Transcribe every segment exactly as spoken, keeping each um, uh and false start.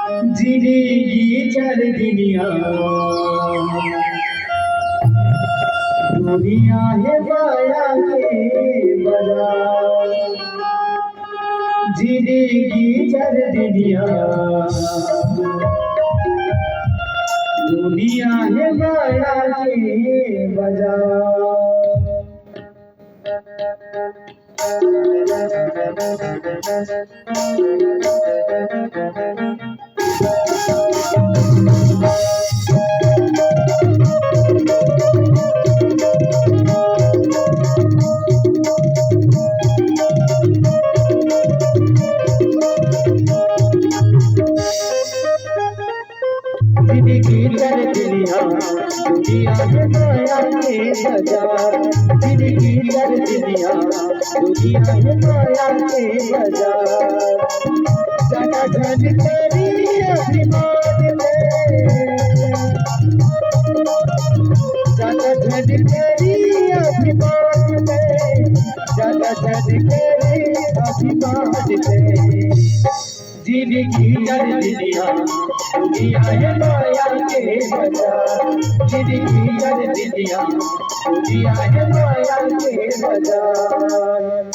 जिंदगी चार दुनिया, दुनिया हे माया के बाजार। जिंदगी चार दुनिया, दुनिया हे माया के बाजार। जिंदगी चार दुनिया, दुनिया हे माया के बाजार। जिंदगी चार दुनिया, दुनिया हे माया के बाजार। ज्यादा झन करी अभिमान में, ज्यादा झन करी अभिमान में, ज्यादा झन करी अभिमान में। जिंदगी चार दुनिया, दुनिया हे माया के बाजार। जिंदगी चार दुनिया, दुनिया हे माया के बाजार।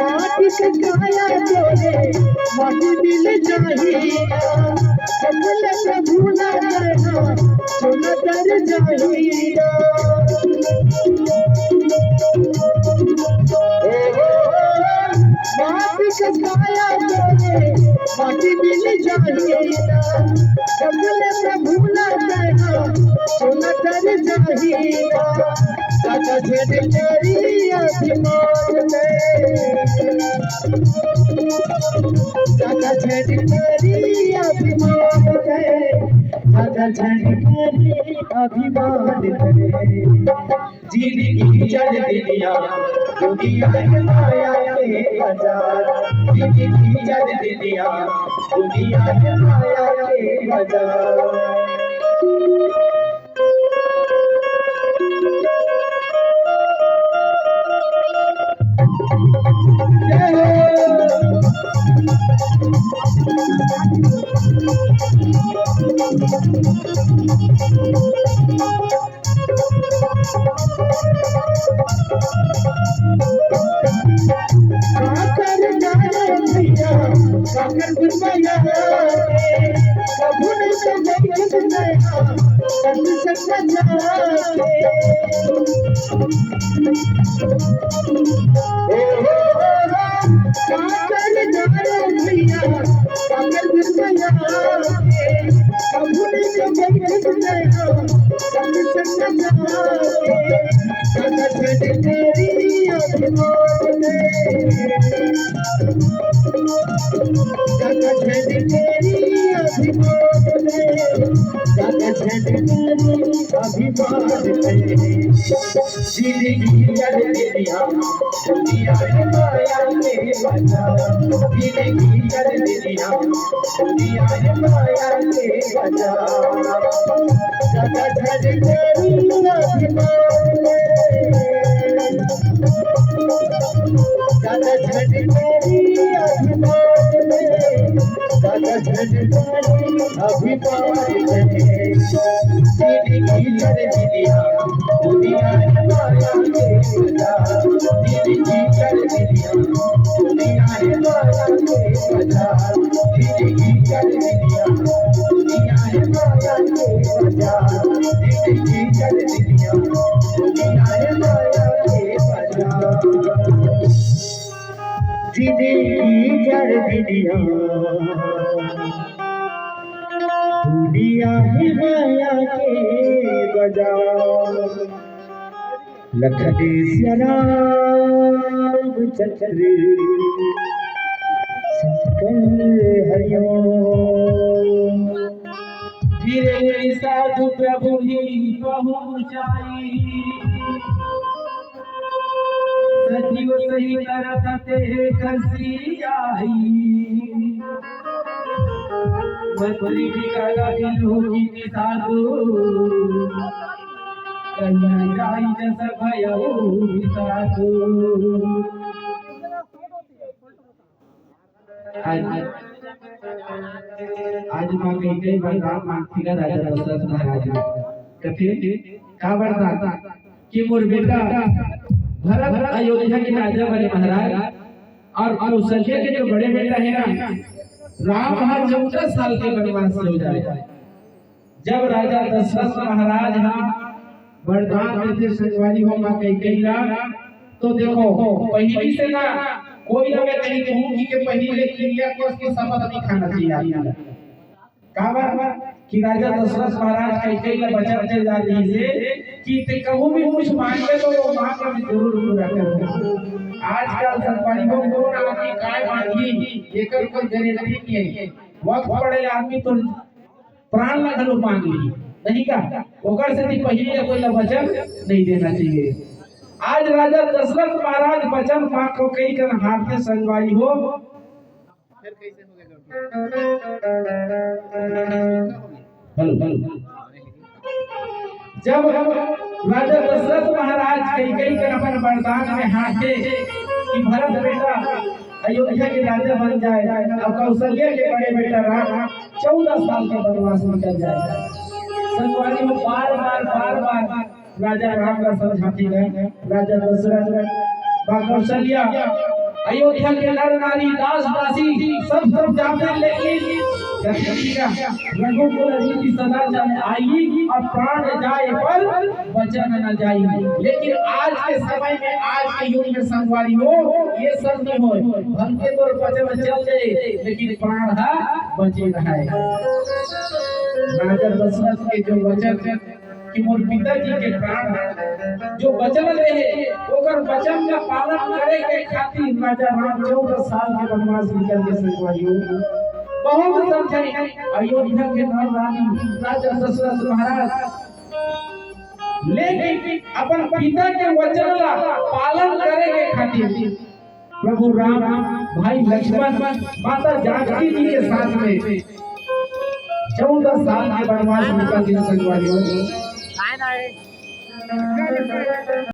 माटी से काया तोरे, माटी मिल जाही ना, जंगल में भूला जाना, सोना दर जाही ना। ओ हो हो, माटी से काया तोरे, माटी मिल जाही ना, जंगल में भूला जाना, सोना दर जाही ना। ज्यादा झन करी अभिमान में, ज्यादा झन करी अभिमान में, ज्यादा झन करी अभिमान में। जिंदगी चार दुनिया, दुनिया हे माया के बाजार। जिंदगी चार दुनिया, दुनिया हे माया के बाजार। काकर जाने भैया, काकर गुरमैया रे, कभू नहीं तो देखत नैना, संग संग जाके। ओ हो हो हो, काकर जाने भैया, काकर गुरमैया रे, कभू नहीं तो देखत नैना, संग संग जाके। ज्यादा झन करी अभिमान में, ज्यादा झन करी अभिमान में, ज्यादा झन करी अभिमान में। जिंदगी चार दुनिया, दुनिया हे माया के बाजार। जिंदगी चार दुनिया, दुनिया हे माया के बाजार। ज्यादा झन करी अभिमान में, ज्यादा झन करी अभिमान में, ज्यादा झन करी अभिमान में। जिंदगी चार दुनिया, दुनिया हे माया के बाजार। जिंदगी चार दुनिया, दुनिया हे माया के बाजार। जिंदगी चार दुनिया, दुनिया हे माया के बाजार। जिंदगी चार दुनिया, दुनिया हे माया के बाजार। जिंदगी चार दुनिया, दुनिया हे माया के बाजार। लखन सिया राम चंद्र शंकर हरिओम। धीरे साधु प्रभु ही पहुँचाई। सचिव सही करत ते कसी आई। मंत्री भी काला बिलोकी निसादो। कहीं जाई जस भयो विसादो। आज, आज माँ कई कई वरदान मांगथे गा राजा दशरथ महाराज ले। कथे, का वरदान? कि मोर बेटा भरत अयोध्या के राजा बने महाराज, और कौशल्या के जो बड़े बेटा हे ना राम, वहाँ चौदह साल के वनवास हो जाए। जब राजा दशरथ महाराज ह वरदान देथे संगवारी हो माँ कैकेयी ला, तो देखो, पहिली से ना कोई ला मैं कही कहूँ कि के पहिली ले किरिया कोस के शपथ नहीं खाना चाहिए आदमी ला। काबर कि राजा दशरथ महाराज कैकेयी ला वचन दे जा रही से कि ते कहूँ भी कुछ मांगे तो वो मांग के मैं जरूर पूरा करूँगा। आजकल संगवारी हो कोन आदमी काय मांगी, एकर कोई गारंटी नहीं है। वक्त पड़े आदमी तो प्राण ला घलो मांग ली, नहीं का? ओकर से भी पहिली कोई ला वचन नहीं देना चाहिए। आज राजा दशरथ महाराज वचन मांग के कई कन हारथे संगवारी हो। Hello, hello. जब राजा दशरथ महाराज कैकेयी के अपन वरदान में हाथे कि भरत बेटा अयोध्या के राजा बन जाए और कौशल्या के बड़े बेटा राम चौदह साल के वनवास निकल जाए। संगवारी हो बार बार बार बार राजा राम ला समझाथे गा, राजा दशरथ, माँ कौशल्या, अयोध्या के नर नारी दास दासी सब समझाथे, लेकिन कथे गा, रघुकुल रीति सदा चल आई, अब प्राण जाए पर वचन न जाई। लेकिन आज के समय में, आज के युग में संगवारी हो, ये सब नहीं होय। भलके तोर वचन चल जाए, लेकिन प्राण हा बचे रहे। राजा दशरथ के जो वचन कि मोर पिताजी के प्राण जो वचन दे हे, ओकर वचन का पालन करे के खातिर राजा राम चौदह साल के वनवास निकल के संगवारी हो। बहुत समझाई अयोध्या के नर नारी राजा दशरथ महाराज, लेकिन अपन पिता के वचन ला पालन करे के खातिर प्रभु राम, भाई लक्ष्मण, माता जानकी जी के साथ में चौदह साल के वनवास निकल के संगवारी हो।